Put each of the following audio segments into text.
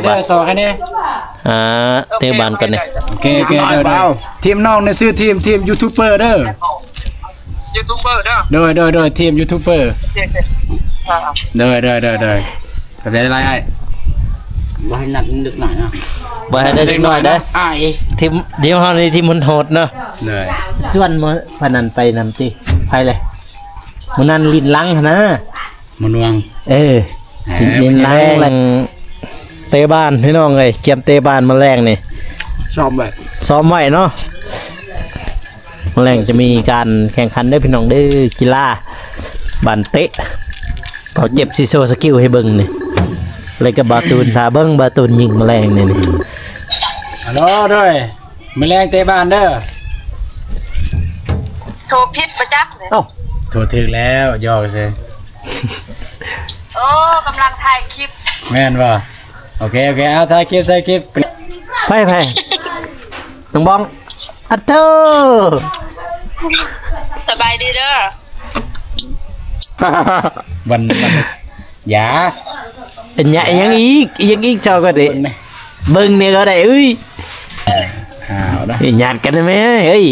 ເດີ ຊອກໃຫ້ແດ່. ອ່າ ເຕະບານກ່ອນນີ້. ໂອເຄ ໂອເຄ ໂດຍ ໂດຍ. ທີມນ້ອງນີ້ຊື່ທີມ ທີມຢູທູບເບີເດີ. ຢູທູບເບີເດີ. ໂດຍ ໂດຍ ໂດຍ ທີມຢູທູບເບີ. ໂອເຄ ໂອເຄ. ອ່າ ໂດຍ ໂດຍ ໂດຍ ໂດຍ. ຂອບໃຈຫຼາຍໆ ອ້າຍ. ບໍ່ໃຫ້ນັດເດັກນ້ອຍເນາະ. ບໍ່ໃຫ້ໄດ້ເດັກນ້ອຍເດີ. ອ້າຍ ທີມ ທີມເຮົານີ້ທີມໂຫດໆເນາະ. ໂດຍ. ຊວນໝູ່ພະນັ້ນໄປນຳຕິ ໃຜແຫຼະ? ມື້ນັ້ນຫຼິ້ນຫຼັງຫັ້ນນະ. ໝູ່ນວງ. ເອີ ເອີ ຫຼິ້ນຫຼັງແລ້ວ ເຕະບານພີ່ນ້ອງເອີຍ. ກຽມເຕະບານມື້ແລງນີ້ ຊ້ອມໄວ້ ຊ້ອມໄວ້ເນາະ. ມື້ແລງຈະມີການແຂ່ງຂັນເດີພີ່ນ້ອງເດີ ກິລາບານເຕະ. ເຂົາເຈັບຊິໂຊສະກິວໃຫ້ເບິ່ງນີ້ ແລ້ວກໍບາຕູນ ຖ້າເບິ່ງບາຕູນຍິງມື້ແລງນີ້. ອາໂລ ໂດຍ. ມື້ແລງເຕະບານເດີ. ໂທຜິດບໍ່ຈັກ. ເອົ້າ ໂທຖືກແລ້ວ ຢອກຊື່. ໂອ້ ກຳລັງຖ່າຍຄລິບ. ແມ່ນບໍ່? ໂອເຄ ໂອເຄ. ເອົາ ຖ່າຍຄລິບ ຖ່າຍຄລິບ. ໃຜ ໃຜ? ນ້ອງບອງ. ອາເທີ ສະບາຍດີເດີ. ວັນ ວັນ ຢ່າ ອັນຍະ ອີ່ຫຍັງອີກ ອີ່ຫຍັງອີກ ເຈົ້າກໍໄດ້ເບິ່ງແດ່ກໍໄດ້. ເອີຍ ຫາວນະ ຫຍາດກັນແມ່ເອີຍ.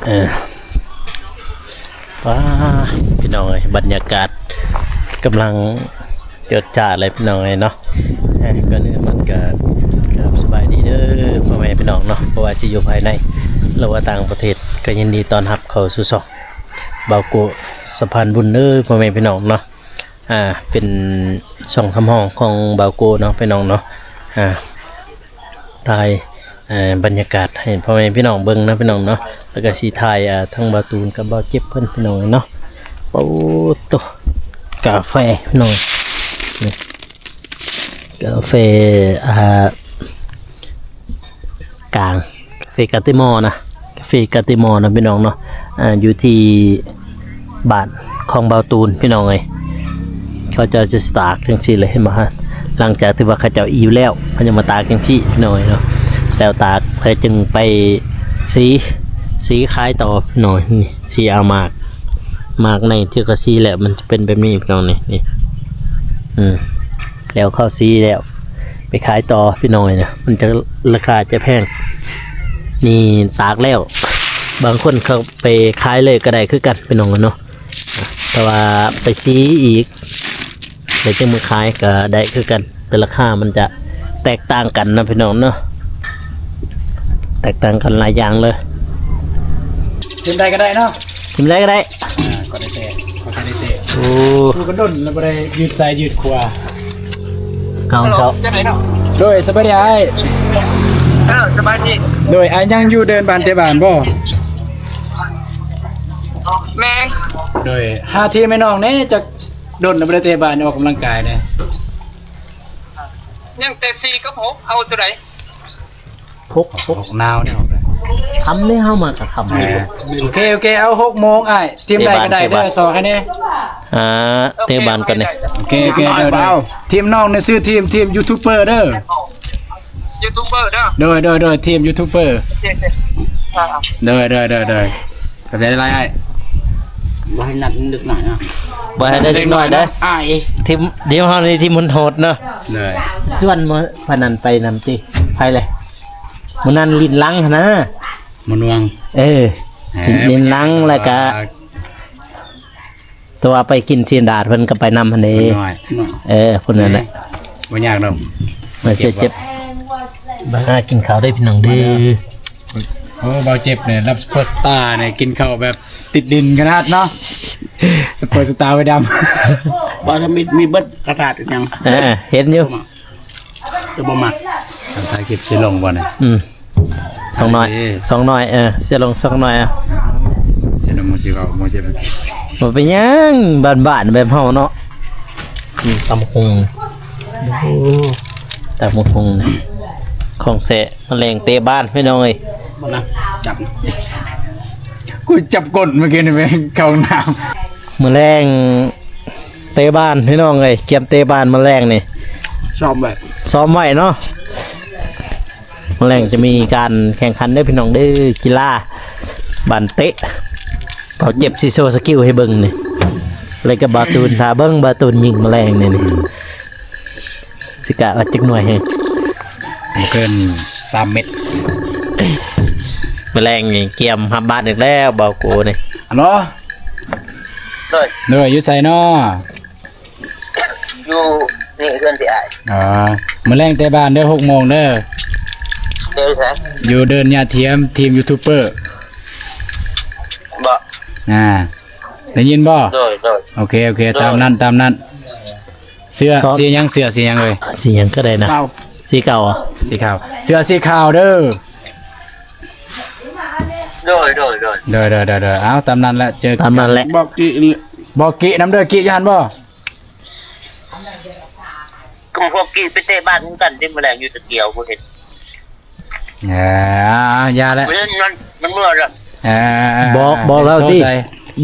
ເອີ ປ້າ ພີ່ນ້ອງເອີຍ ບັນຍາກາດກຳລັງ ໂຈດຈ້າເລີຍພີ່ນ້ອງເອີຍເນາະ. ເອີ ກ່ອນອື່ນໝົດກໍ ກາບສະບາຍດີເດີພໍ່ແມ່ພີ່ນ້ອງເນາະ ບໍ່ວ່າຊິຢູ່ພາຍໃນ ຫຼືວ່າຕ່າງປະເທດ ກໍຍິນດີຕ້ອນຮັບເຂົ້າສູ່ຊ່ອງບ່າວໂກ້ສະພານບຸນເດີພໍ່ແມ່ພີ່ນ້ອງເນາະ. ອ່າ ເປັນຊ່ອງສຳຮອງຂອງບ່າວໂກ້ເນາະພີ່ນ້ອງເນາະ. ອ່າ ຖ່າຍ ເອີ ບັນຍາກາດໃຫ້ພໍ່ແມ່ພີ່ນ້ອງເບິ່ງນະພີ່ນ້ອງເນາະ ແລ້ວກໍຊິຖ່າຍ ອ່າ ທັງບ່າວຕູນກັບບ່າວເຈັບເພິ່ນພີ່ນ້ອງເນາະ. ໂອ້ໂຕ ກາແຟພີ່ນ້ອງ ກາແຟ ອ່າ ກາງ ກາເຟກາຕິມໍນະ ກາເຟກາຕິມໍນະພີ່ນ້ອງເນາະ. ອ່າ ຢູ່ທີ່ ບ້ານຂອງບ່າວຕູນພີ່ນ້ອງເອີຍ. ເຂົາເຈົ້າຈະຕາກຈັ່ງຊີ້ເລີຍ ເຫັນບໍ່ຮະ? ຫຼັງຈາກທີ່ວ່າເຂົາເຈົ້າອີ່ມແລ້ວ ເຂົາຈະມາຕາກຈັ່ງຊີ້ພີ່ນ້ອງເອີຍເນາະ. ແລ້ວຕາກແລ້ວຈຶ່ງໄປສີ ສີຂາຍຕໍ່ພີ່ນ້ອງເອີຍ. ນີ້ສີເອົາໝາກ ໝາກໃນທີ່ເຂົາສີແລ້ວມັນຈະເປັນແບບນີ້ພີ່ນ້ອງ ນີ້ ນີ້ ອືມ ແລ້ວເຂົາສີແລ້ວໄປຂາຍຕໍ່ພີ່ນ້ອງເອີຍນະ ມັນຈະ ລາຄາຈະແພງ. ນີ້ຕາກແລ້ວ ບາງຄົນເຂົາໄປຂາຍເລີຍກໍໄດ້ຄືກັນພີ່ນ້ອງເນາະ. ແຕ່ວ່າໄປສີອີກ ແລ້ວຈຶ່ງມາຂາຍກໍໄດ້ຄືກັນ ແຕ່ລາຄາມັນຈະແຕກຕ່າງກັນນະພີ່ນ້ອງເນາະ ແຕກຕ່າງກັນຫຼາຍຢ່າງເລີຍ. ທີມໃດກໍໄດ້ເນາະ ທີມໃດກໍໄດ້. ອ່າ ກໍໄດ້ແຕ່ ກໍໄດ້ແຕ່ ໂອ້ ຜູ້ກໍດົນແລ້ວບໍ່ໄດ້ຢືດຊ້າຍຢືດຂວາ. ເອົາ ເອົາ ຈັ່ງໃດເນາະ? ໂດຍ ສະບາຍດີອ້າຍ. ເອີ ສະບາຍດີ. ໂດຍ ອ້າຍຍັງຢູ່ເດີ່ນບ້ານເຕະບານບໍ່? ແມ່ນ. ໂດຍ ຫາທີມໃຫ້ນ້ອງແດ່ ຈັກດົນແລ້ວບໍ່ໄດ້ເຕະບານ ອອກກຳລັງກາຍແດ່. ຍັງແຕ່ສີ່ກັບຫົກ ເອົາຕົວໃດ? ຫົກ ຫົກ ໜາວແນ່. ຄ່ຳເດ້ ເຮົາມາກໍຄ່ຳ. ເອີ ໂອເຄ ໂອເຄ ເອົາຫົກໂມງອ້າຍ. ທີມໃດກໍໄດ້ເດີ ຊອກໃຫ້ແດ່. ອ່າ ເຕະບານກ່ອນນີ້. ໂອເຄ ໂອເຄ ໂດຍ ໂດຍ. ທີມນ້ອງນີ້ຊື່ທີມ ທີມຢູທູບເບີເດີ. ຢູທູບເບີເດີ. ໂດຍ ໂດຍ ໂດຍ ທີມຢູທູບເບີ. ໂອເຄ ໂອເຄ. ອ່າ ໂດຍ ໂດຍ ໂດຍ ໂດຍ. ຂອບໃຈຫຼາຍໆ ອ້າຍ. ບໍ່ໃຫ້ນັດເດັກນ້ອຍເນາະ. ບໍ່ໃຫ້ໄດ້ເດັກນ້ອຍເດີ ອ້າຍ. ທີມ ທີມເຮົານີ້ທີມໂຫດໆເນາະ. ໂດຍ. ຊວນໝູ່ພະນັ້ນໄປນຳຕິ ໃຜແຫຼະ? ມື້ນັ້ນຫຼິ້ນຫຼັງຫັ້ນນະ. ໝູ່ນວງ. ເອີ ເອີ ຫຼິ້ນຫຼັງແລ້ວກະ ແຕ່ວ່າໄປກິນຊີ້ນດາດເພິ່ນກໍໄປນຳຫັ້ນເດ້. ເອີ ຜູ້ນັ້ນແຫຼະ ບໍ່ຍາກດອກ. ມາເຈັບ ມາຫາກິນເຂົ້າເດີພີ່ນ້ອງເດີ. ໂອ້ ບ່າວເຈັບນີ້ລະ ຊຸບເປີສະຕານີ້ ກິນເຂົ້າແບບຕິດດິນຂະໜາດເນາະ. ຊຸບເປີສະຕາໄວດຳ ບ່າວທຳອິດມີເບິດກະທາດຫຍັງ. ເອີ ເຫັນຢູ່ ຈະບໍ່ມັກ. ຖ່າຍຄລິບຊິລົງບໍ່ນີ້? ອືມ ຊ່ອງນ້ອຍ ຊ່ອງນ້ອຍ ເອີ ຊິລົງຊ່ອງນ້ອຍ. ຈະນຳໝູ່ຊິເວົ້າ ໝູ່ຊິ ບໍ່ເປັນຫຍັງ ບ້ານໆແບບເຮົາເນາະ. ອືມ ຕຳບັກຫຸ່ງ ໂອ້ ຕຳບັກຫຸ່ງ ຂອງແຊບ ມາແລງເຕະບານພີ່ນ້ອງເອີຍ. ບໍ່ນະ ຈັບ ກູຈັບກົ້ນເມື່ອກີ້ນີ້ ໄປເຂົ້າຫ້ອງນ້ຳ. ມື້ແລງເຕະບານພີ່ນ້ອງເອີຍ ກຽມເຕະບານມື້ແລງນີ້ ຊ້ອມໄວ້ ຊ້ອມໄວ້ເນາະ. ມື້ແລງຈະມີການແຂ່ງຂັນເດີພີ່ນ້ອງເດີ ກິລາ ບານເຕະ ເຂົາເຈັບຊິໂຊສະກິວໃຫ້ເບິ່ງນີ້ ແລ້ວກໍບ່າວຕູນ ຖ້າເບິ່ງບ່າວຕູນຍິງມະແລງນີ້ ນີ້ ຊິກະວ່າຈັກໜ່ວຍໃຫ້ ບໍ່ເກີນສາມເມັດ. ມະແລງນີ້ກຽມຮັບບາດອີກແລ້ວ ບ່າວໂກນີ້. ຮັລໂຫຼ ໂດຍ ໂດຍ ຢູ່ໃສນໍ? ຢູ່ນີ້ເຮືອນພີ່ອ້າຍ. ອໍ ມື້ແລງແຕ່ບ້ານເດີ ຫົກໂມງເດີ. ເດີໃສ? ຢູ່ເດີ່ນຍາທຽມ ທີມຢູທູບເບີ. ບໍ່ ອ່າ ໄດ້ຍິນບໍ່? ໂດຍ ໂດຍ ໂອເຄ ໂອເຄ ໂດຍ ຕາມນັ້ນ ຕາມນັ້ນ. ເສື້ອ ຊອບ ສີຫຍັງ? ເສື້ອສີຫຍັງເອີຍ? ສີຫຍັງກໍໄດ້ນະ. ເກົ່າ ສີຂາວ ສີຂາວ ເສື້ອສີຂາວເດີ. ໂດຍ ໂດຍ ໂດຍ ໂດຍ ໂດຍ ໂດຍ ໂດຍ. ເອົາ ຕາມນັ້ນແຫຼະ ເຈີ ຕາມນັ້ນແຫຼະ. ບອກກີ້ ບອກກີ້ນຳເດີ ກີ້ຢູ່ຫັ້ນບໍ່? ກໍພວກກີ້ໄປເຕະບານນຳກັນຕິ ມື້ແລງຢູ່ຕະກຽວບໍ່ເຫັນ. ເອີ ຢ່າແຫຼະ ມັນ ມັນເມື່ອລະ. ເອີ ບອກ ບອກລາວຕິ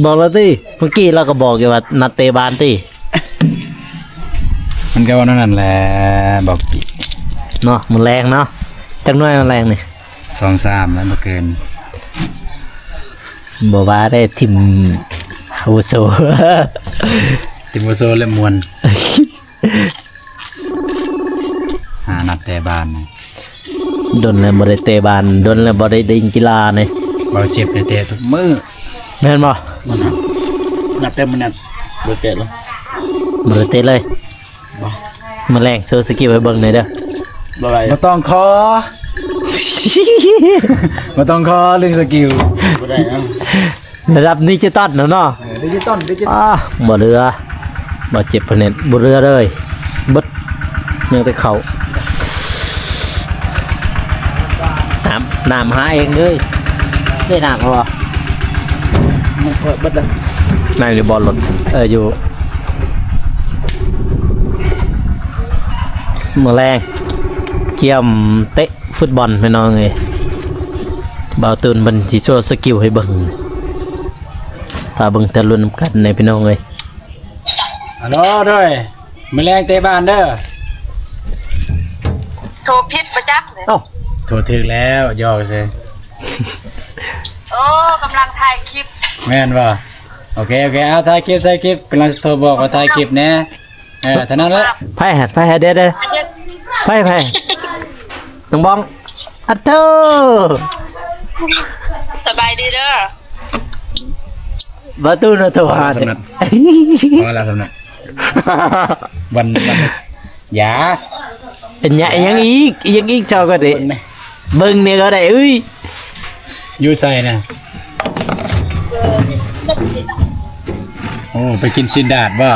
ບອກລາວຕິ. ເມື່ອກີ້ລາວກໍບອກຢູ່ວ່ານັດເຕະບານຕິ. ມັນກໍເວົ້າແນວນັ້ນແຫຼະ ບອກກີ້ເນາະ. ມື້ແລງເນາະ ຈັກໜ່ວຍມື້ແລງນີ້? ສອງສາມແລ້ວບໍ່ເກີນ. ບໍ່ວ່າໄດ້ ທີມອາວຸໂສ ທີມອາວຸໂສແລະມ່ວນ. ຫານັດເຕະບານ. ດົນແລ້ວບໍ່ໄດ້ເຕະບານ ດົນແລ້ວບໍ່ໄດ້ຫຼິ້ນກິລານີ້. ເບົາເຈັບໄດ້ເຕະທຸກມື້ ແມ່ນບໍ່? ນັ້ນນະ ນັບແຕ່ມື້ນັ້ນບໍ່ເຕະເລີຍ ບໍ່ໄດ້ເຕະເລີຍ. ບໍ່ ມາແລງໂຊສະກິວໃຫ້ເບິ່ງແດ່ເດີ. ບໍ່ໄດ້ ບໍ່ຕ້ອງຂໍ ບໍ່ຕ້ອງຂໍເລື່ອງສະກິວ ບໍ່ໄດ້ນະ. ລະດັບດິຈິຕອນແລ້ວເນາະ. ເອີ ດິຈິຕອນ ດິຈິຕອນ. ອ່າ ບໍ່ເຫຼືອ ບາດເຈັບພະແນນ ບໍ່ເຫຼືອເລີຍ ເບິດ ຍັງແຕ່ເຂົ້າ. ນ້ຳ ນ້ຳຫາເອງເລີຍ ໄດ້ນ້ຳບໍ່? ມັນເປີດເບິດແລ້ວ ນ້ຳຢູ່ບ່ອນລົດ ເອີ ຢູ່ ມື້ແລງກຽມເຕະ ຟຸດບອນພີ່ນ້ອງເອີຍ. ບ່າວຕູນເພິ່ນຊິໂຊສະກິວໃຫ້ເບິ່ງ ຖ້າເບິ່ງ ຖ້າລຸ້ນນຳກັນເດ້ພີ່ນ້ອງເອີຍ. ຮັລໂຫຼ ໂດຍ ມື້ແລງເຕະບານເດີ. ໂທຜິດບໍ່ຈັກ. ເອົ້າ ໂທຖືກແລ້ວ ຢອກຊື່. ໂອ້ ກຳລັງຖ່າຍຄລິບ. ແມ່ນບໍ່? ໂອເຄ ໂອເຄ ເອົາ ຖ່າຍຄລິບ ຖ່າຍຄລິບ ກຳລັງຊິໂທບອກວ່າຖ່າຍຄລິບແດ່. ເອີ ເທົ່ານັ້ນແຫຼະ. ໃຜຫັ້ນ ໃຜຫັ້ນ ເດ ເດ ໃຜ ໃຜ? ນ້ອງບອງ. ອາໂທ ສະບາຍດີເດີ. ບໍ່ຕູ້ນະໂທຫາ. ພໍແລ້ວສ່ຳນັ້ນ ວັນ ວັນ ຢ່າ ອັນຫຍັງ ອີຫຍັງອີກ ອີຫຍັງອີກ ເຈົ້າກໍໄດ້ ເບິ່ງແດ່ ເບິ່ງແດ່ກໍໄດ້. ເອີຍ ຢູ່ໃສນະ? ໂອ້ ໄປກິນຊີ້ນດາດບໍ່?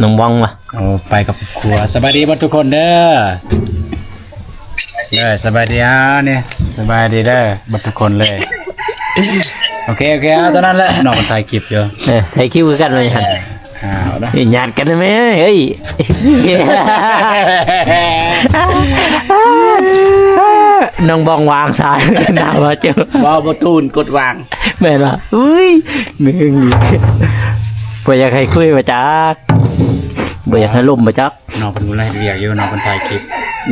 ນ້ອງບອງວະ. ໂອ້ ໄປກັບຄອບຄົວ. ສະບາຍດີເບິດທຸກຄົນເດີ. ເດີ ສະບາຍດີ. ອ້າວ ນີ້ ສະບາຍດີເດີ ເບິດທຸກຄົນເລີຍ. ໂອເຄ ໂອເຄ ເອົາ ເທົ່ານັ້ນແຫຼະ. ນ້ອງມັນຖ່າຍຄລິບຢູ່. ເອີ ຖ່າຍຄລິບຄືກັນວ່າຊັ້ນ. ເອີ ເອົາລະ ຫຍາດກັນແມ່ເອີຍ. ນ້ອງບອງວາງສາຍ ໜ້າວ່າເຈົ້າ ບໍ່ ບໍ່ຕູນກົດວາງ. ແມ່ນວ່າ ອຸ້ຍ ມຶງນີ້ ບໍ່ຢາກໃຫ້ຄຸຍວ່າຈັກ ບໍ່ຢາກໃຫ້ລົມວ່າຈັກ. ນ້ອງເພິ່ນກຳລັງເຮັດວຽກຢູ່ ນ້ອງເພິ່ນຖ່າຍຄລິບ.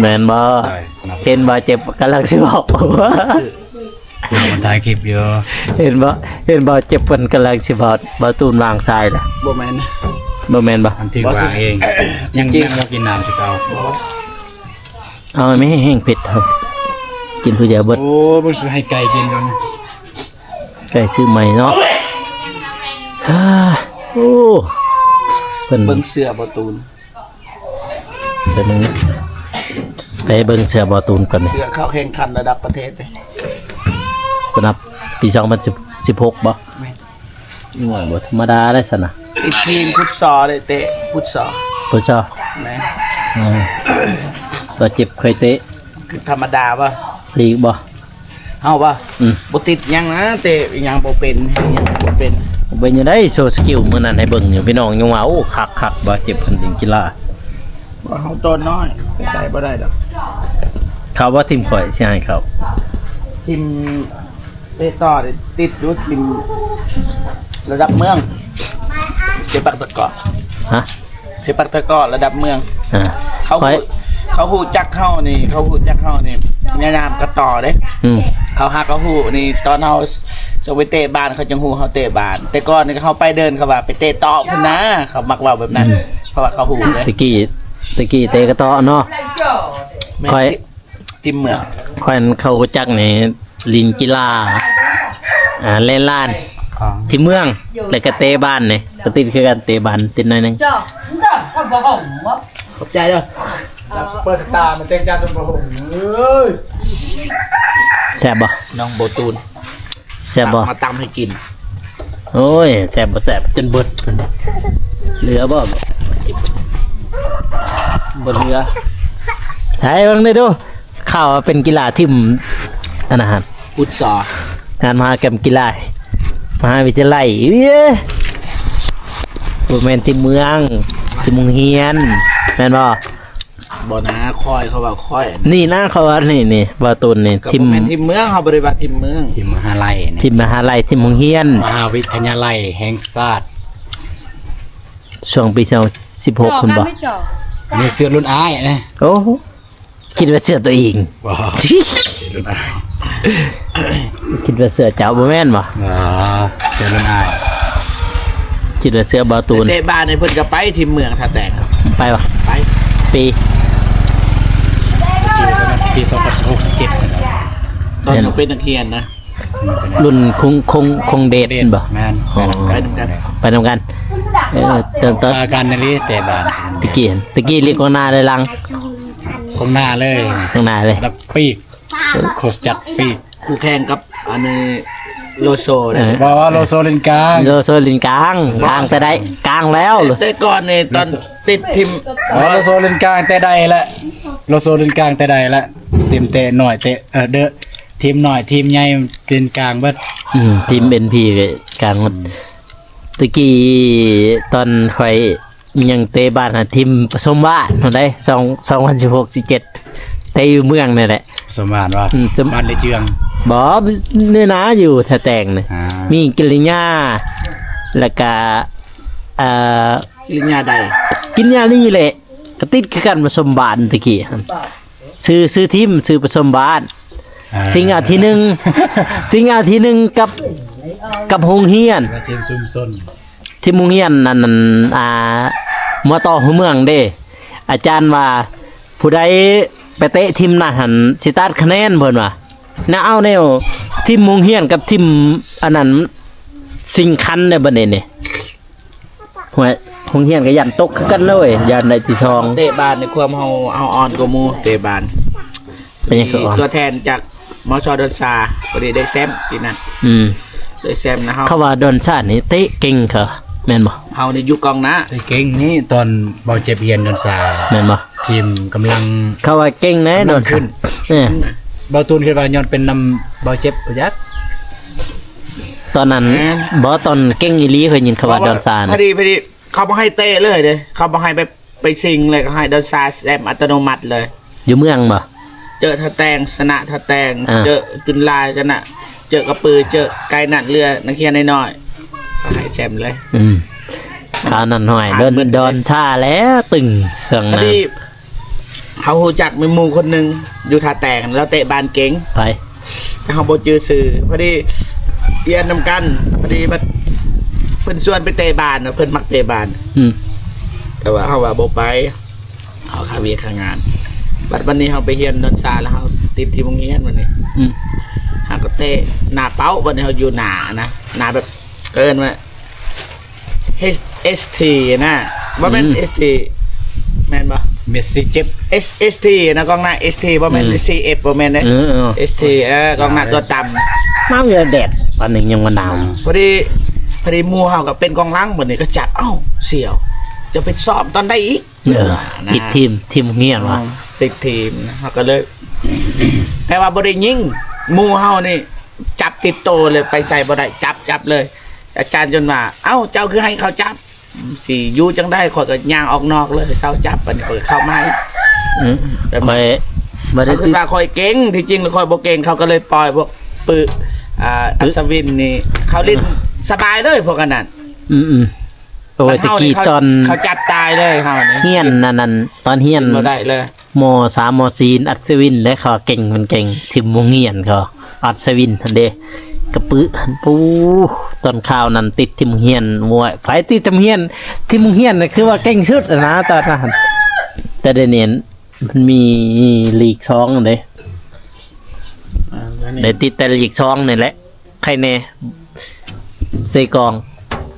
ແມ່ນບໍ່? ໂດຍ ເຫັນບໍ່ ເຈັບກຳລັງຊິເວົ້າ ນ້ອງເພິ່ນຖ່າຍຄລິບຢູ່. ເຫັນບໍ່ ເຫັນບໍ່ ເຈັບເພິ່ນກຳລັງຊິເວົ້າ ບ່າວຕູນວາງສາຍລະ. ບໍ່ແມ່ນ ບໍ່ແມ່ນບໍ່? ມັນຖືກວາງເອງ. ຍັງ ຍັງບໍ່ກິນນ້ຳຄືເກົ່າ. ເອົາແມ່ ແຫ້ງເຜັດ ກິນຜູ້ດຽວເບິດ. ໂອ້ ບໍ່ຊິໃຫ້ໄກ່ກິນກ່ອນ. ໄກ່ຊື້ໃໝ່ເນາະ. ໂອ້ ເພິ່ນ ເບິ່ງເສື້ອບ່າວຕູນ ໄປເບິ່ງ ໄປເບິ່ງເສື້ອບ່າວຕູນກ່ອນ. ເສື້ອເຂົ້າແຂ່ງຂັນລະດັບປະເທດເດ້ ສະໜັບປີສອງພັນສິບຫົກບໍ່? ແມ່ນ. ໂອ້ຍ ບໍ່ທຳມະດາເດ້ຊັ້ນນະ. ຕິດທີມຟຸດຊໍເດ້ ເຕະຟຸດຊໍ. ຟຸດຊໍ? ແມ່ນ. ອືມ ກໍເຈັບເຄີຍເຕະ ຄືທຳມະດາບໍ່? ລີກບໍ່? ເຮົາບໍ່? ອືມ ບໍ່ຕິດຫຍັງນະ ເຕະຫຍັງບໍ່ເປັນ ຫຍັງບໍ່ເປັນ. ເປັນຈັ່ງໃດ ໂຊສະກິວມື້ນັ້ນໃຫ້ເບິ່ງຢູ່ ພີ່ນ້ອງຍັງວ່າ ໂອ້ ຄັກໆ ວ່າເຈັບເພິ່ນຫຼິ້ນກິລາ. ວ່າເຮົາຕົວນ້ອຍ ໄປໃສ່ບໍ່ໄດ້ດອກ. ເຂົາວ່າທີມຂ້ອຍຊິໃຫ້ເຂົາ ທີມເຕະຕໍ່ ຕິດຢູ່ທີມລະດັບເມືອງ ເຊປັກຕະກໍ. ຮະ? ເຊປັກຕະກໍລະດັບເມືອງ. ອ່າ ເຂົາ ຂ້ອຍ ຮູ້ ເຂົາຮູ້ຈັກເຮົານີ້ ເຂົາຮູ້ຈັກເຮົານີ້ ແມ່ນ້ຳກະຕໍ່ເດ້. ອືມ ເຂົາຫາກະຮູ້ນີ້ ຕອນເຮົາ ຕ້ອງໄປເຕະບານ ເຂົາຈັ່ງຮູ້ເຮົາເຕະບານ. ແຕ່ກ່ອນນີ້ເຮົາໄປເດີ່ນ ເຂົາວ່າໄປເຕະຕອກພຸ້ນນາ ເຂົາມັກເວົ້າແບບນັ້ນ ອືມ ເພາະວ່າເຂົາຮູ້ເດ້. ຕະກີ້ ຕະກີ້ເຕະກະຕອກເນາະ. ແມ່ນ ຂ້ອຍ ທີມເມືອງ ຂ້ອຍ ເຂົາຮູ້ຈັກນີ້ຫຼິ້ນກິລາ ອ່າ ແລ່ນລານ ທີມເມືອງ ແລ້ວກະເຕະບານນີ້ ກະຕິດຄືກັນ ເຕະບານຕິດໜ້ອຍໜຶ່ງ. ຂອບໃຈເດີ ຊຸບເປີສະຕາມາເຕະຈາສຸປະຫົງ. ເອີຍ ແຊບບໍ່ ນ້ອງໂບຕູນ? ແຊບບໍ່? ມາຕຳໃຫ້ກິນ. ໂອ້ຍ ແຊບບໍ່ແຊບ ຈົນເບິດ ເຫຼືອບໍ່? ບໍ່ເຫຼືອ. ໃສ່ເບິ່ງນີ້ດູ ຂ່າວວ່າເປັນກິລາທີມອັນນັ້ນ ຟຸດຊອລ ງານມະຫະກຳກິລາ ມະຫາວິທະຍາໄລ. ເອີ ບໍ່ແມ່ນທີມເມືອງ ທີມໂຮງຮຽນ ແມ່ນບໍ່? ບໍ່ນາ ຂ້ອຍ ເຂົາເວົ້າຂ້ອຍ ນີ້ນາ ເຂົາວ່ານີ້ ນີ້ ເວົ້າໂຕນນີ້ ກະບໍ່ແມ່ນທີມເມືອງ ເຮົາບໍ່ໄດ້ວ່າທີມເມືອງ ທີມມະຫາໄລນີ້ ທີມມະຫາໄລ ທີມໂຮງຮຽນ ມະຫາວິທະຍາໄລແຫ່ງຊາດ ຊ່ວງປີສອງພັນສິບຫົກພຸ້ນບໍ່? ອັນນີ້ເສື້ອລຸ້ນອ້າຍນະ. ໂອ້ ຄິດວ່າເສື້ອໂຕເອງ ບໍ່ ຄິດວ່າເສື້ອເຈົ້າ ບໍ່ແມ່ນບໍ່? ອໍ ເສື້ອລຸ້ນອ້າຍ ຄິດວ່າເສື້ອບ່າວຕູນ. ແຕ່ບ້ານນີ້ເພິ່ນກໍໄປທີມເມືອງທ່າແຕງ ໄປບໍ່? ໄປ ປີ ປີສອງພັນສິບຫົກ ສິບເຈັດ ຕອນຍັງເປັນນັກຮຽນນະ ລຸ້ນຄົງ ຄົງ ຄົງເດດແມ່ນບໍ່? ແມ່ນ ອໍ ໄປນຳກັນ ໄປນຳກັນ. ເອີ ຕອນ ຕອນ ການນະລີແຕ່ບ້ານ ຕະກີ້ ຕະກີ້ຫຼິ້ນກອງໜ້າ ຫຼື ຫຼັງ? ກອງໜ້າເລີຍ ກອງໜ້າເລີຍ ແລ້ວປີກ ໂຄດຈັດປີກ ຄູ່ແຂ່ງກັບອັນນີ້ ໂລໂຊໄດ້. ເອີ ບໍ່ ໂລໂຊຫຼິ້ນກາງ ໂລໂຊຫຼິ້ນກາງ ກາງແຕ່ໃດ ກາງແລ້ວ. ແຕ່ກ່ອນນີ້ຕອນຕິດທີມ ອໍ ໂລໂຊຫຼິ້ນກາງແຕ່ໃດລະ ໂລໂຊຫຼິ້ນກາງແຕ່ໃດລະ ທີມແຕ່ນ້ອຍແຕ່ ເອີ ເດີ ທີມນ້ອຍທີມໃຫຍ່ຫຼິ້ນກາງເບິດ. ອືມ ທີມເອັນພີກາງເບິດ. ອືມ ຕະກີ້ຕອນຂ້ອຍ ຍັງເຕະບານຫາທີມປະສົມບ້ານຫັ້ນໃດ໋ ສອງ ສອງພັນສິບຫົກ ສິບເຈັດ ແຕ່ຢູ່ເມືອງນີ້ແຫຼະ. ປະສົມບ້ານວ່າ ອືມ ບ້ານເລເຈືອງ ບໍ່ ນີ້ນາ ຢູ່ທ່າແຕງນີ້ ອ່າ ມີກິລິຍາ ແລ້ວກະ ເອີ ກິລິຍາໃດ ກິລິຍານີ້ແຫຼະ ກະຕິດຄືກັນ ປະສົມບ້ານຕະກີ້ຫັ້ນ. ຊື່ ຊື່ທີມ ຊື່ປະສົມບ້ານ ອ່າ ຊິງເອົາທີໜຶ່ງ ຊິງເອົາທີໜຶ່ງກັບ ກັບໂຮງຮຽນ ທີມຊຸມຊົນ ທີມໂຮງຮຽນອັນນັ້ນ ອ່າ ມໍຕໍ່ຫົວເມືອງເດ້. ອາຈານວ່າ ຜູ້ໃດໄປເຕະທີມນັ້ນຫັ້ນ ຊິຕັດຄະແນນ ເພິ່ນວ່າ. ນະ ເອົາແນວທີມໂຮງຮຽນກັບທີມອັນນັ້ນ ຊິງຂັນແດ່ບັດນີ້ນີ້. ຫ້ວຍ ໂຮງຮຽນກໍຢ້ານຕົກຄືກັນເລີຍ ຢ້ານໄດ້ທີສອງ. ເຕະບານໃນຄວາມເຮົາ ເຮົາອ່ອນກວ່າໝູ່ເຕະບານ. ເປັນຫຍັງຄືອ່ອນ? ມີຕົວແທນຈາກ ມຊ ດອນຊາ ພໍດີໄດ້ແຊ້ມປີນັ້ນ. ອືມ ໄດ້ແຊ້ມນະເຮົາ. ເຂົາວ່າດອນຊານີ້ເຕະເກັ່ງເຂົາ ແມ່ນບໍ່? ເຮົານີ້ຢູ່ກອງໜ້າ ເຕະເກັ່ງນີ້ ຕອນເບົາເຈັບຮຽນດອນຊາ ແມ່ນບໍ່? ທີມກຳລັງ ເຂົາວ່າເກັ່ງແດ່ ກຳລັງຂຶ້ນ. ເອີ ເບົາຕູນຄິດວ່າຍ້ອນເປັນນຳເບົາເຈັບບໍ່ຈັກ ຕອນນັ້ນ. ແມ່ນ ບໍ່ ຕອນເກັ່ງອີ່ຫຼີ ຂ້ອຍຍິນເຂົາວ່າດອນຊານະ ພໍດີ ພໍດີ ເຂົາບໍ່ໃຫ້ເຕະເລີຍເດ້ ເຂົາບໍ່ໃຫ້ໄປ ໄປຊິງເລີຍ ກໍໃຫ້ດອນຊາແຊ້ມອັດຕະໂນມັດເລີຍ. ຢູ່ເມືອງບໍ່? ເຈີທ່າແຕງ ຊະນະທ່າແຕງ ອ່າ ເຈີຈຸນລາ ຊະນະ ເຈີກະປື ເຈີໄກນັດເຫຼືອ ນັກຮຽນນ້ອຍໆ ກໍໃຫ້ແຊ້ມເລີຍ. ອືມ ຄາວນັ້ນຫ້ວຍ ເດີນດອນຊາແລ້ວ ຕຶງເຊິ່ງນັ້ນ. ເຮົາຮູ້ຈັກມີໝູ່ຄົນໜຶ່ງຢູ່ທ່າແຕງ ລາວເຕະບານເກັ່ງ. ໃຜ? ແຕ່ເຮົາບໍ່ຈື່ຊື່ ພໍດີຮຽນນຳກັນ ພໍດີບັດເພິ່ນຊວນໄປເຕະບານ ເພິ່ນມັກເຕະບານ. ອືມ ແຕ່ວ່າເຮົາວ່າບໍ່ໄປ ເຮົາຄາວຽກຄາງານ. ບັດ ບັດນີ້ເຮົາໄປຮຽນດອນຊາ ແລ້ວເຮົາຕິດທີມໂຮງຮຽນບັດນີ້. ອືມ ເຮົາກໍເຕະໜ້າເປົ້າ ບັດນີ້ເຮົາຢູ່ໜ້ານະ ໜ້າແບບ ເອີ້ນວ່າ ເອັສ ເອັສທີ ນະ ບໍ່ແມ່ນ ອືມ ເອັສທີ ແມ່ນບໍ່? ເມສຊີເຈັບ ເອັສ ເອັສທີ ນະ ກອງໜ້າ ເອັສທີ ບໍ່ແມ່ນ ອືມ ຊີເອັຟ ບໍ່ແມ່ນເດ້. ເອີ ເອີ ເອັສທີ ເອີ ກອງໜ້າຕົວຕ່ຳ. ໜາວຢູ່ແດດ ປານນີ້ຍັງບໍ່ໜາວ. ພໍດີ ພໍດີໝູ່ເຮົາກໍເປັນກອງຫຼັງ ບັດນີ້ກໍຈັບ ເອົ້າ ສ່ຽວ ຈະໄປຊ້ອມຕອນໃດອີກ? ເອີ ນະ ຕິດທີມ ທີມໂຮງຮຽນວ່າ ອືມ ຕິດທີມ ເຮົາກໍເລີຍ ແຕ່ວ່າບໍ່ໄດ້ຍິງ ໝູ່ເຮົານີ້ຈັບຕິດໂຕເລີຍ ໄປໃສບໍ່ໄດ້ ຈັບ ຈັບເລີຍ. ອາຈານຈົນວ່າ ເອົ້າ ເຈົ້າຄືໃຫ້ເຂົາຈັບ? ຊິຢູ່ຈັ່ງໃດ? ຂ້ອຍກໍຍ່າງອອກນອກເລີຍ ເຊົາຈັບ ບັດນີ້ຂ້ອຍກໍເຂົ້າມາອີກ. ອືມ ແບບ ຂ້ອຍບໍ່ໄດ້ ເຂົາຄິດວ່າຂ້ອຍເກັ່ງ ທີ່ຈິງແລ້ວຂ້ອຍບໍ່ເກັ່ງ ເຂົາກໍເລີຍປ່ອຍພວກປຶ ອ່າ ປຶ ອັດສະວິນນີ້ ເຂົາຫຼິ້ນ ອ່າ ສະບາຍເລີຍພວກອັນນັ້ນ. ອືມໆ ໂອ້ຍ ແຕ່ເຮົານີ້ ແຕ່ກີ້ຕອນ ເຂົາຈັບຕາຍເລີຍ ເຮົານີ້ຮຽນອັນນັ້ນ ຕອນຮຽນ ກິນບໍ່ໄດ້ເລີຍ ມໍສາມ ມໍສີ່ ອັດສະວິນ ແລະ ເຂົາເກັ່ງ ມັນເກັ່ງ ທີມໂຮງຮຽນເຂົາ ອັດສະວິນຫັ້ນເດ້. ກະປຶຫັ້ນ ປູ ຕອນຄາວນັ້ນຕິດທີມໂຮງຮຽນ ໂອ້ຍ ໃຜຕິດທີມໂຮງຮຽນ ທີມໂຮງຮຽນນະ ຄືວ່າເກັ່ງສຸດນະ ຕອນນັ້ນ. ແຕ່ດຽວນີ້ມັນມີລີກສອງເດ້ ອ່າ ໄດ້ຕິດແຕ່ລີກສອງນີ້ແຫຼະ ໃຄແນ່. ເຊກອງ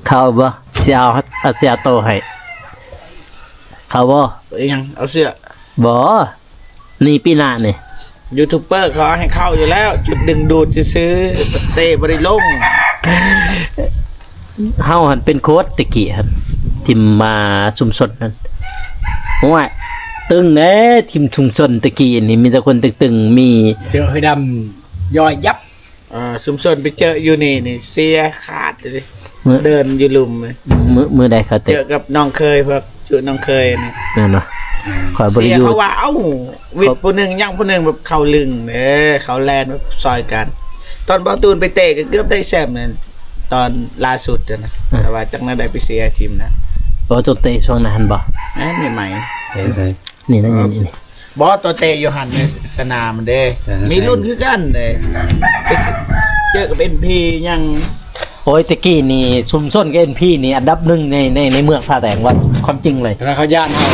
ເຂົ້າບໍ່? ຊິເອົາ ເອົາ ຊິເອົາໂຕໃຫ້ ເຂົ້າບໍ່? ອີຫຍັງ? ເອົາເສື້ອ? ບໍ່ ນີ້ປີໜ້ານີ້ ຢູທູບເບີເຂົາໃຫ້ເຂົ້າຢູ່ແລ້ວ ຈຸດດຶງດູດຊື່ໆ ເຕະບໍ່ໄດ້ລົງ. ເຮົາຫັ້ນເປັນໂຄດແຕ່ກີ້ຫັ້ນ ທີມມາຊຸມຊົນຫັ້ນ ໂອ້ຍ ຕຶງເດ້ ທີມຊຸມຊົນແຕ່ກີ້ນີ້ມີແຕ່ຄົນຕຶງໆ ມີ ເຈີຫອຍດຳ ຍ່ອຍຍັບ. ເອີ ຊຸມຊົນໄປເຈີຢູ່ນີ້ນີ້ ເສຍຂາດເລີຍ ມື້ ເດີນຢູ່ລຸ່ມ ມື້ ມື້ໃດເຂົາເຕະ ເຈີກັບນ້ອງເຄີຍ ພວກຈຸນ້ອງເຄີຍນີ້ ແມ່ນບໍ່? ຂ້ອຍບໍ່ໄດ້ຢູ່ ເສຍ ເຂົາວ່າ ເອົ້າ ວິດຜູ້ໜຶ່ງ ຍັງຜູ້ໜຶ່ງ ແບບເຂົາລຶ້ງເດ້ ເຂົາແລ່ນແບບຊ່ອຍກັນ. ຕອນເບົາຕູນໄປເຕະກໍເກືອບໄດ້ແຊ້ມນັ້ນ ຕອນລ່າສຸດນະ ອ່າ ແຕ່ວ່າຈັກແນວໃດໄປເສຍທີມນະ. ບໍ່ ຕົວເຕະຊ່ວງນັ້ນຫັ້ນບໍ່? ແມ່ນໃໝ່ໆ ເຕະໃສ? ນີ້ນະ ນີ້ ນີ້ ນີ້ ບໍ່ ຕົວເຕະຢູ່ຫັ້ນໃນສະໜາມເດ້ ເອີ ມີລຸ້ນຄືກັນເດ້ ໄປເຈີກັບເອັນພີຍັງ. ໂອ້ຍ ແຕ່ກີ້ນີ້ຊຸມຊົນກັບເອັນພີນີ້ອັນດັບໜຶ່ງໃນ ໃນ ໃນເມືອງທ່າແຕງ ເວົ້າຄວາມຈິງເລີຍ ແຕ່ວ່າເຂົາຢ້ານເຮົາ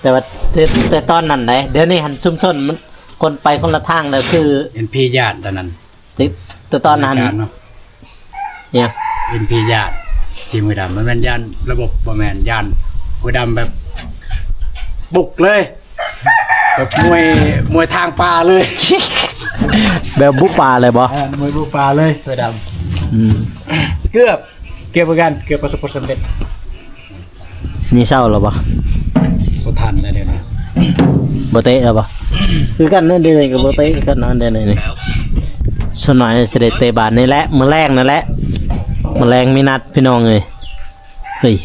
ແຕ່ວ່າ ແຕ່ ແຕ່ຕອນນັ້ນໃດ ດຽວນີ້ຫັ້ນຊຸມຊົນມັນຄົນໄປຄົນລະທາງແລ້ວ ຄືເອັນພີຢ້ານຕອນນັ້ນ ແຕ່ ແຕ່ຕອນນັ້ນ ເນາະ ອີຫຍັງ? ເອັນພີຢ້ານ ທີມຫວຍດຳ ມັນແມ່ນຢ້ານລະບົບ ບໍ່ແມ່ນຢ້ານຫວຍດຳແບບບຸກເລີຍ ແບບມວຍ ມວຍທາງປ່າເລີຍ ແບບບຸປ່າເລີຍບໍ່? ເອີ ມວຍບຸປ່າເລີຍ ຫວຍດຳ ອືມ ເກືອບ ເກືອບຄືກັນ ເກືອບປະສົບຜົນສຳເລັດ. ນີ້ເຊົາແລ້ວບໍ່? ບໍ່ທັນແລ້ວດຽວນີ້ ບໍ່ເຕະແລ້ວບໍ່? ຄືກັນນັ້ນເດ ນີ້ກໍບໍ່ເຕະຄືກັນນັ້ນເດ ນີ້ ສ່ວນຫຼາຍຊິໄດ້ເຕະບານນີ້ແຫຼະ ມື້ແລງນັ້ນແຫຼະ ມື້ແລງມີນັດພີ່ນ້ອງເອີຍ. ເຮີ້ຍ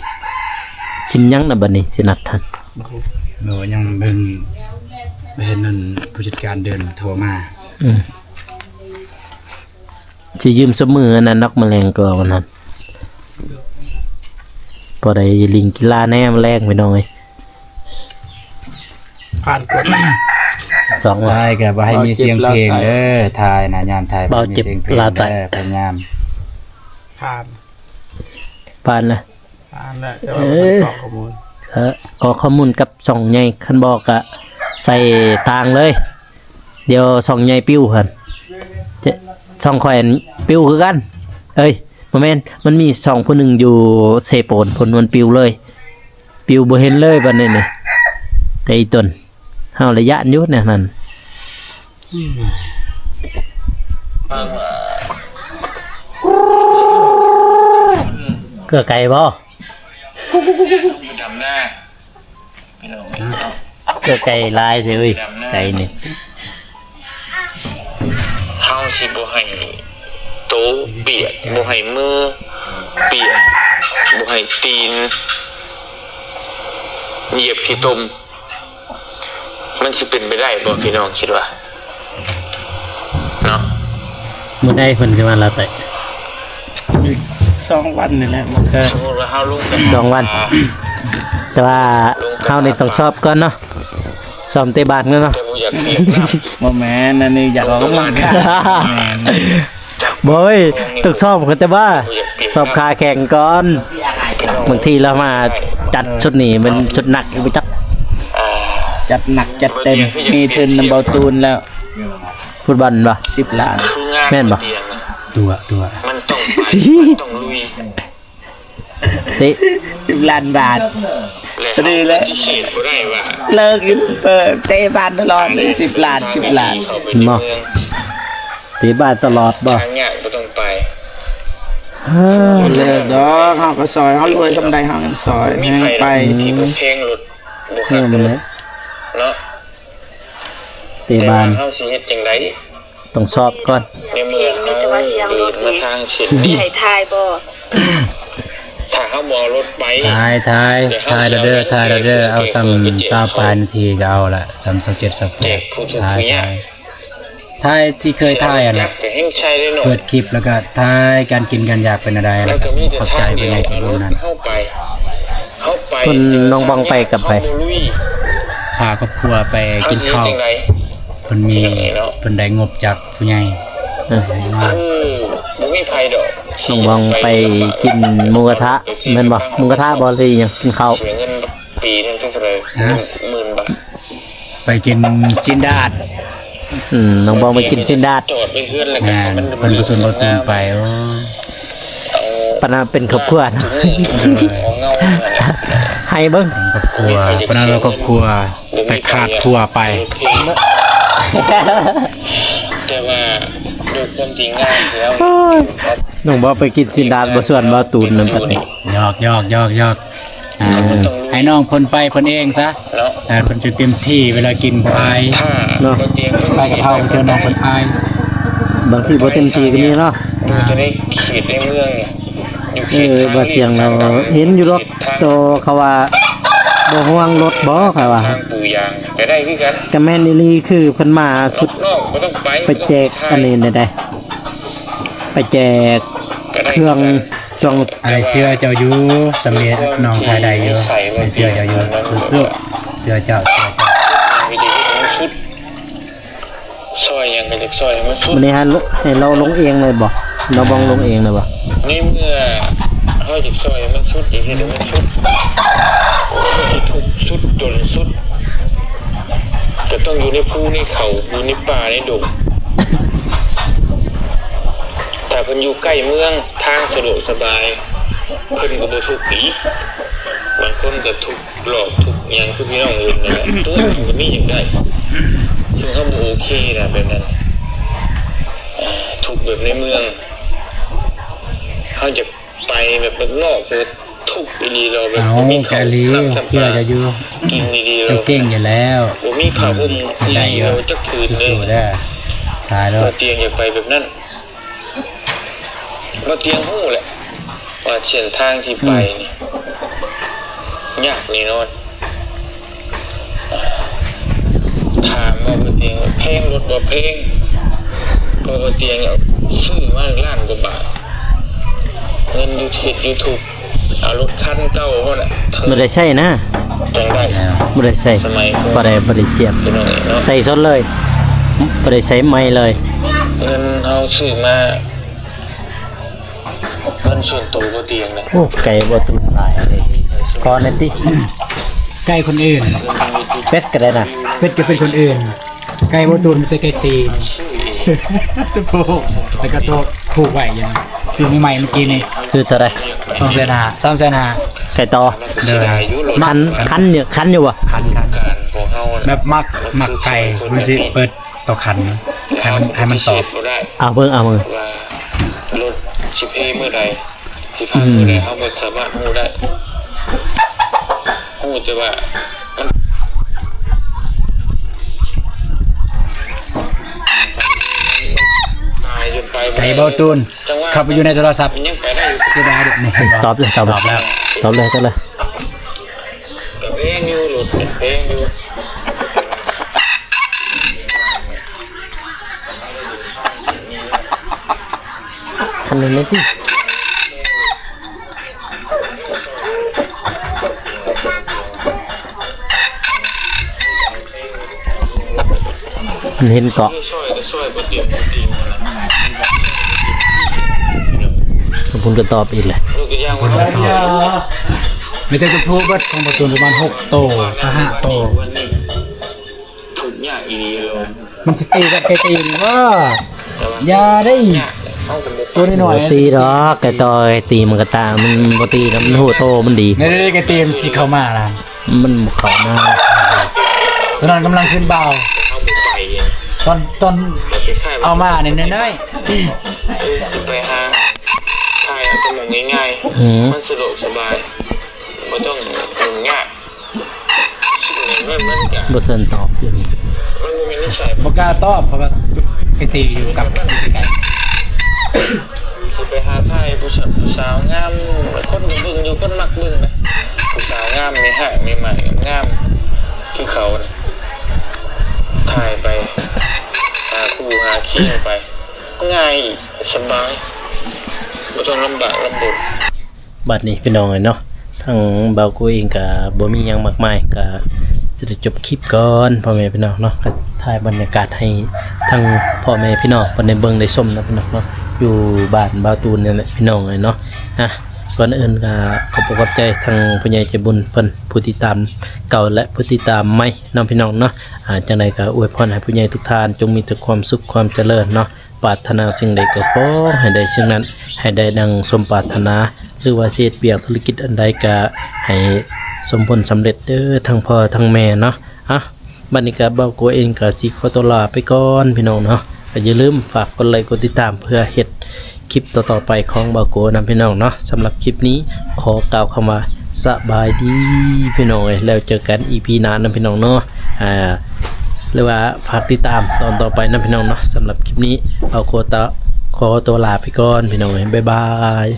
ທີມຫຍັງນະບັດນີ້ຊິນັດຫັ້ນ? ໂດ ຍັງເບິ່ງ ເຫັນນັ້ນ ຜູ້ຈັດການເດີນໂທມາ ອືມ ຊິຢືມຊຸມມື້ອັນນັ້ນດອກ ມະແລງກໍອັນນັ້ນ ພໍໄດ້ຫຼິ້ນກິລາແດ່ມະແລງພີ່ນ້ອງເອີຍ. ຜ່ານກົດ ສອງ ຖ່າຍກໍບໍ່ໃຫ້ມີສຽງເພງເດີ ຖ່າຍນະ ຍາມຖ່າຍບໍ່ໃຫ້ມີສຽງເພງເດີ ພະຍາຍາມ ຜ່ານ ຜ່ານລະ ອ່ານແລ້ວ ແຕ່ວ່າບໍ່ທັນກອກຂໍ້ມູນ ເອີ ກອກຂໍ້ມູນກັບຊ່ອງໃຫຍ່ ຄັນບໍ່ກະໃສ່ຕ່າງເລີຍ ດຽວຊ່ອງໃຫຍ່ປິວຫັ້ນ ແຕ່ຊ່ອງຂ້ອຍຫັ້ນປິວຄືກັນ ເອີຍ ບໍ່ແມ່ນ ມັນມີຊ່ອງຜູ້ໜຶ່ງຢູ່ເຊໂປນພຸ້ນ ມັນປິວເລີຍ ປິວບໍ່ເຫັນເລີຍບັດນີ້ນີ້ ແຕ່ອີຕົນ ເຮົາລະຢ້ານຢູ່ແນວນັ້ນ ເກືອໄກ່ບໍ່? ດຳນາ ເກືອໄກ່ຫຼາຍເຊີຍ ໄກ່ນີ້ ເຮົາຊິບໍ່ໃຫ້ໂຕປຽກ ບໍ່ໃຫ້ມືປຽກ ບໍ່ໃຫ້ຕີນຢຽບຂີ້ຕົມ. ມັນຊິເປັນໄປໄດ້ບໍ່ ພີ່ນ້ອງຄິດວ່າ ເນາະ? ມື້ໃດເພິ່ນຊິມາລາວໄຕ້? ອີກສອງວັນນີ້ແຫຼະ ເອີ ສົມມຸດວ່າເຮົາລົງໄປ ສອງວັນ ແຕ່ວ່າເຮົານີ້ຕ້ອງຊ້ອມກ່ອນເນາະ ຊ້ອມເຕະບານກ່ອນເນາະ ແຕ່ບໍ່ຢາກຕີນນຳ ບໍ່ແມ່ນ ອັນນີ້ຢາກອອກກຳລັງກາຍ ແມ່ນ ບໍ່ເວີ້ຍ ຕ້ອງຊ້ອມກ່ອນ ແຕ່ວ່າຊ້ອມຂາແຂງກ່ອນ ບາງທີລາວມາຈັດຊຸດນີ້ແມ່ນຊຸດໜັກຢູ່ບໍ່ຈັກ ຈັດໜັກຈັດເຕັມ ມີທຶນນຳເບົາຕູນແລ້ວ ຟຸດບອນບໍ່ ສິບລ້ານ ແມ່ນບໍ່? ຕົວະ ຕົວະ ມັນຕ້ອງໄປ ມັນຕ້ອງລຸຍ ເຕະ ສິບລ້ານບາດ ພໍດີແລ້ວ ເລີກຢູ່ ເຕະບານຕະຫຼອດເລີຍ ສິບລ້ານ ສິບລ້ານ ເນາະ ເຕະບານຕະຫຼອດບໍ່? ທາງຍາກບໍ່ຕ້ອງໄປ ເລີກດອກ ເຮົາກໍຊ່ອຍ ເຮົາລວຍສ່ຳໃດເຮົາຍັງຊ່ອຍ ແຮງໄປ ທີ່ບໍ່ແພງລົດ ບໍ່ຮັກລົດ ເນາະ ເຕະບານ ແຕ່ວ່າເຮົາຊິເຮັດຈັ່ງໃດ? ຕ້ອງຊອບກ່ອນ ໃນເມື່ອເຮົາເດີນມາທາງເສັ້ນນີ້ ຊິໃຫ້ຖ່າຍບໍ່? ຖ້າເຮົາບໍ່ເອົາລົດໄປ ຖ່າຍ ຖ່າຍ ແຕ່ເຮົາ ຖ່າຍລະເດີ ຖ່າຍລະເດີ ເອົາສ່ຳຊາວປາຍນາທີກໍເອົາລະ ສ່ຳຊາວເຈັດ ຊາວແປດ ແຈກຜູ້ທຸກ ຜູ້ຍາກ ຖ່າຍ ຖ່າຍ ຖ່າຍທີ່ເຄີຍຖ່າຍຫັ້ນແຫຼະ ເປີດຄລິບແລ້ວກໍຖ່າຍການກິນການຢາກເປັນແນວໃດ ແລ້ວກໍຂອບໃຈຜູ້ໃຫຍ່ໃຈບຸນນັ້ນ ເຮົາໄປ ເພິ່ນນ້ອງບອງໄປກັບໃຜ? ພາຄອບຄົວໄປກິນເຂົ້າ ເພິ່ນມີ ເພິ່ນໄດ້ງົບຈາກຜູ້ໃຫຍ່ ເອີ ເອີ ເອີ ນ້ອງບອງໄປກິນໝູກະທະແມ່ນບໍ່? ໝູກະທະບໍ່ ຫຼືຫຍັງ? ກິນເຂົ້າ ເສຍເງິນປີໜຶ່ງເທົ່າໃດ? ຮະ? ໝື່ນບາດ. ໄປກິນຊີ້ນດາດ. ອືມ ນ້ອງບອງໄປກິນຊີ້ນດາດ. ຈອດໄວ້ເຮືອນແລ້ວກໍ ແມ່ນ ໃຫ້ມັນ ເພິ່ນກໍຊວນບ່າວຕູນໄປ. ໂອ້ ປານນັ້ນເປັນຄອບຄົວນະ. ໂດຍ ໃຫ້ເບິ່ງ ເປັນຄອບຄົວ ປານນັ້ນເປັນຄອບຄົວ ແຕ່ຂາດຜົວໄປ. ແຕ່ວ່າໂດຍຄວາມຈິງງາມແລ້ວ ໂອ້ຍ ນ້ອງບອງໄປກິນຊີ້ນດາດ ບໍ່ຊວນບ່າວຕູນນຳບັດນີ້. ຢອກໆໆໆ ອ່າ ໃຫ້ນ້ອງເພິ່ນໄປເພິ່ນເອງຊະ ເນາະ ເອີ ເພິ່ນຈະເຕັມທີ່ເວລາກິນ ບໍ່ອາຍ. ເນາະ ໄປກະເພົາເທື່ອນ້ອງເພິ່ນອາຍ ບາງທີບໍ່ເຕັມທີ່ກໍມີເນາະ. ຢູ່ໃນເຂດໃນເມືອງ ຢູ່ເຂດ ເອີ ທາງ ບ່າວຕຽງລາວເຫັນຢູ່ດອກ ໂຕເຂົາວ່າບໍ່ຫ່ວງລົດບໍ່ ເຂົາວ່າ ທາງປູຢາງກໍໄດ້ຄືກັນ ກໍແມ່ນອີ່ຫຼີ ຄືເພິ່ນມາຊຸດ ນອກໆ ບໍ່ຕ້ອງໄປ ໄປແຈກອັນນີ້ແດ່ ໄປແຈກເຄື່ອງຊ່ວງ ອ້າຍເຊື່ອເຈົ້າຢູ່ ສຳເລັດ ນ້ອງຖ່າຍໄດ້ຢູ່ ອ້າຍເຊື່ອເຈົ້າຢູ່ ສູ້ໆ ເຊື່ອເຈົ້າ ເຊື່ອເຈົ້າ. ຊ່ອຍຫຍັງກໍຢາກຊ່ອຍໃຫ້ມັນສຸດ. ມື້ນີ້ໃຫ້ ໃຫ້ລາວລົງເອງເລີຍບໍ່? ນ້ອງບອງລົງເອງເລີຍບໍ່? ໃນເມື່ອເຮົາຢາກຊ່ອຍໃຫ້ມັນສຸດ ຢາກເຮັດໃຫ້ມັນສຸດ ໃຫ້ທຸກສຸດຈົນສຸດ ກໍຕ້ອງຢູ່ໃນພູໃນເຂົາ ຢູ່ໃນປ່າໃນດົງ. ຖ້າເພິ່ນຢູ່ໃກ້ເມືອງ ທາງສະດວກສະບາຍ ເພິ່ນກໍບໍ່ທຸກອີກ. ບາງຄົນກໍທຸກຫຼອກ ທຸກຫຍັງ ຄືພີ່ນ້ອງເຫັນນັ້ນແຫຼະ. ຕົວເຮົາກໍມີຫຍັງໄດ້ ເຊິ່ງເຮົາບໍ່ໂອເຄນະ ແບບນັ້ນ. ເອີ ທຸກແບບໃນເມືອງ ເຮົາຢາກໄປແບບນອກ ຄືທຸກອີ່ຫຼີ ແລ້ວແບບ ເອົ້າ ບໍ່ມີເຂົ້າ ກະລີ ນ້ຳຊຳປາ ເຊື່ອເຈົ້າຢູ່ ກິນດີໆ ເຈົ້າເກັ່ງຢູ່ແລ້ວ ບໍ່ມີຜ້າຫົ່ມ ອືມ ໃຫ້ເຈົ້າຈັກຜືນເລີຍ. ສູ້ໆ ເດີ ຕາຍແລ້ວ ບ່າວຕຽງຢາກໄປແບບນັ້ນ. ບ່າວຕຽງຮູ້ແຫຼະວ່າເສັ້ນທາງທີ່ໄປນີ້ ອືມ ຍາກແນ່ນອນ. ຖາມວ່າບ່າວຕຽງແພງລົດບໍ່? ແພງ ເພາະບ່າວຕຽງຊື້ມາລ້ານກວ່າບາດ ເງິນຢູທູບ ເຮັດຢູທູບ ເອົາລົດຄັນເກົ່າພຸ້ນນະ ບໍ່ໄດ້ໃຊ້ນະ ຈັ່ງໄດ້ ບໍ່ໄດ້ໃຊ້ ສະໄໝກ່ອນ ບໍ່ໄດ້ ບໍ່ໄດ້ສຽບ ພີ່ນ້ອງເອີຍເນາະ ໃຊ້ສົດເລີຍ ບໍ່ໄດ້ໃຊ້ໃໝ່ເລີຍ. ເງິນເຮົາຊື້ມາ ເງິນສ່ວນໂຕບໍ່ຕຽງເດ້. ໂອ້ ໄກ່ບໍ່ຕູນຫຼາຍເດ້ ຂໍແດ່ຕິ. ໄກ່ຄົນອື່ນ ເປັດກໍໄດ້ນະ ເປັດກໍເປັດຄົນອື່ນ. ໄກ່ບໍ່ຕູນມີແຕ່ໄກ່ຕີນ ແລ້ວກໍໂຕ ແລ້ວກໍໂຕຜູກໄວ້ຢູ່ນີ້ ຊື້ໃໝ່ໆເມື່ອກີ້ນີ້. ຊື້ເທົ່າໃດ? ສອງແສນຫ້າ ສາມແສນຫ້າ. ໄກ່ຕໍ່ ໂດຍ ຄັນ ຄັນຢູ່ ຄັນຢູ່ບໍ່? ຄັນ ຄັນ ແບບມັກ ມັກໄກ່ ມັນຊິເປີດຕໍ່ຄັນ ໃຫ້ມັນ ໃຫ້ມັນຕອບ. ເອົາເບິ່ງ ເອົາເບິ່ງ ວ່າລົດຊິເພມື້ໃດ ຊິພັງມື້ໃດ ອືມ ເຮົາບໍ່ສາມາດຮູ້ໄດ້ ຮູ້ແຕ່ວ່າມັນ ຕາຍຈົນໄປບໍ່ໄດ້ ໄກ່ບໍ່ຕູນ ຈັງຫວະ ເຂົ້າໄປຢູ່ໃນໂທລະສັບ ມັນຍັງໄປໄດ້ຢູ່ ເສຍດາຍເດ້ ນີ້ ຕອບເລີຍ ຕອບ ຕອບແລ້ວ ຕອບເລີຍ ຕອບເລີຍ. ກໍແພງຢູ່ ລົດກໍແພງຢູ່ ຄັນນີ້ແມ່ນຕິ ມັນເຫັນເກາະ ເພິ່ນກໍຕອບອີກແຫຼະ ເພິ່ນກໍຕອບ ມີແຕ່ຕົວຜູ້ເບິດ ຂອງປະຕູນປະມານຫົກໂຕ ຫ້າໂຕ. ທຸກຍາກອີ່ຫຼີເລີຍ ມັນຊິຕີກັບໄກ່ຕີນີ້ບໍ່? ຢ່າໄດ້ ຕົວນ້ອຍໆ ບໍ່ຕີດອກ ໄກ່ຕໍ່ໄກ່ຕີມັນກໍຕາ ມັນບໍ່ຕີດອກ ມັນຮູ້ໂຕມັນດີ. ໃນໆ ໄກ່ຕີມັນຊິເຂົ້າມາລະ ມັນບໍ່ເຂົ້າມາ ຕອນນັ້ນກຳລັງຂຶ້ນບ່າວ ຕອນ ຕອນເອົາມານີ້ນ້ອຍໆ ໄປຫາ ຖ່າຍເອົາແຕ່ໝ່ອງງ່າຍໆ ອືມ ມັນສະດວກສະບາຍ ບໍ່ຕ້ອງຫຍຸ້ງຍາກ. ບໍ່ທັນຕອບຢູ່ນີ້ ບໍ່ກ້າຕອບ ເພາະວ່າໄປຕີຢູ່ກັບ ຊິໄປຫາຖ່າຍຜູ້ສາວ ຜູ້ສາວງາມ ຄົນກໍເບິ່ງຢູ່ ຄົນມັກເບິ່ງນະ ຜູ້ສາວງາມ ແມ່ຮ້າງ ແມ່ໝ້າຍ ງາມຄືເຂົານະ ຖ່າຍໄປ ຫາຄູ່ຫາຄີໄປ ງ່າຍ ສະບາຍ ບໍ່ຕ້ອງລຳບາກລຳບົນ. ບັດນີ້ພີ່ນ້ອງເອີຍເນາະ ທາງບ່າວກູເອງກະບໍ່ມີຫຍັງມາກມາຍ ກະຊິໄດ້ຈົບຄລິບກ່ອນ ພໍ່ແມ່ພີ່ນ້ອງເນາະ ກະຖ່າຍບັນຍາກາດໃຫ້ທາງພໍ່ແມ່ພີ່ນ້ອງເພິ່ນໄດ້ເບິ່ງໄດ້ຊົມເນາະ ພີ່ນ້ອງເນາະ. ຢູ່ບ້ານບ່າວຕູນນີ້ແຫຼະພີ່ນ້ອງເອີຍເນາະ. ອ່ະ ກ່ອນອື່ນກໍຂອບອົກຂອບໃຈທັງຜູ້ໃຫຍ່ໃຈບຸນເພິ່ນ ຜູ້ຕິດຕາມເກົ່າ ແລະ ຜູ້ຕິດຕາມໃໝ່ເນາະພີ່ນ້ອງເນາະ. ອ່າ ຈັ່ງໃດກໍອວຍພອນໃຫ້ຜູ້ໃຫຍ່ທຸກທ່ານຈົ່ງມີແຕ່ຄວາມສຸກຄວາມຈະເລີນເນາະ. ປາດຖະໜາສິ່ງໃດກໍຂໍໃຫ້ໄດ້ສິ່ງນັ້ນ ໃຫ້ໄດ້ດັ່ງສົມປາດຖະໜາ ຫຼືວ່າຊິເຮັດວຽກທຸລະກິດອັນໃດກໍໃຫ້ສົມຜົນສຳເລັດເດີ ທັງພໍ່ທັງແມ່ເນາະ. ອ່ະ ບັດນີ້ກໍບ່າວໂກເອງກໍຊິຂໍຕົວລາໄປກ່ອນພີ່ນ້ອງເນາະ. ກໍຢ່າລືມຝາກກົດໄລກົດຕິດຕາມ ເພື່ອເຮັດຄລິບຕໍ່ໆໄປຂອງບ່າວໂກນຳພີ່ນ້ອງເນາະ. ສຳລັບຄລິບນີ້ຂໍກ່າວຄຳວ່າສະບາຍດີພີ່ນ້ອງເອີຍ ແລ້ວເຈີກັນອີພີໜ້ານຳພີ່ນ້ອງເນາະ. ອ່າ ຫຼືວ່າຝາກຕິດຕາມຕອນຕໍ່ໄປນຳພີ່ນ້ອງເນາະ. ສຳລັບຄລິບນີ້ບ່າວໂກຕະ ຂໍຕົວລາໄປກ່ອນພີ່ນ້ອງເອີຍ ບາຍບາຍ.